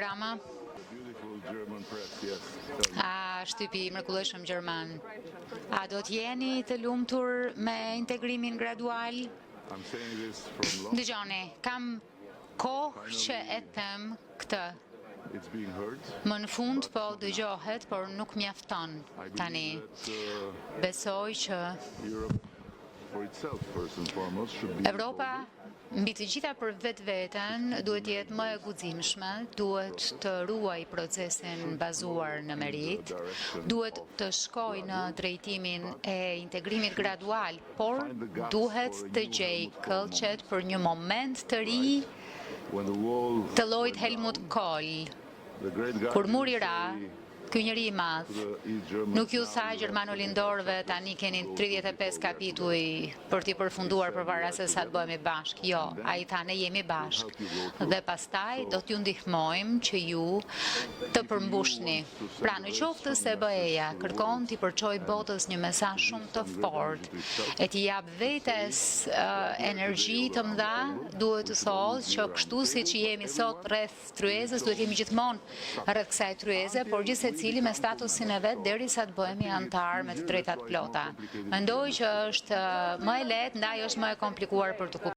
Rama. Beautiful German press, yes. Tell me. A shtypi i mrekullueshëm gjerman. A do të jeni të lumtur me integrimin gradual? I'm saying this from long. Dëgjoni, kam kohë që e them këtë. It's being heard. Më në fund po dëgjohet, por nuk mjafton I tani. believe that uh, Besoj që Europe, for itself, first and foremost, should be Evropa mbi të gjitha për vetveten duhet të jetë më e guximshme, duhet të ruaj procesin bazuar në merit, duhet të shkoj në drejtimin e integrimit gradual, por duhet të gjej këllqet për një moment të ri When the wall të llojit Helmut Kohl. the great guy Kur muri ra, ky njeri i madh nuk ju tha gjermano-lindorëve tani keni 35 kapituj për t'i përfunduar përpara se sa të bëhemi bashkë. Jo, ai tha ne jemi bashkë dhe pastaj do t'ju ndihmojmë që ju të përmbushni. Pra, në qoftë se BE-ja kërkon t'i përçoj botës një mesazh shumë të fortë e t'i jap vetes uh, energji të mëdha, duhet të thotë që kështu siç jemi sot rreth tryezës, duhet jemi gjithmonë rreth kësaj tryeze, por gjithsecili me statusin e vet derisa të bëhemi antar me të drejtat plota. Mendoj që është uh, më e lehtë, ndaj është më e komplikuar për të kuptuar.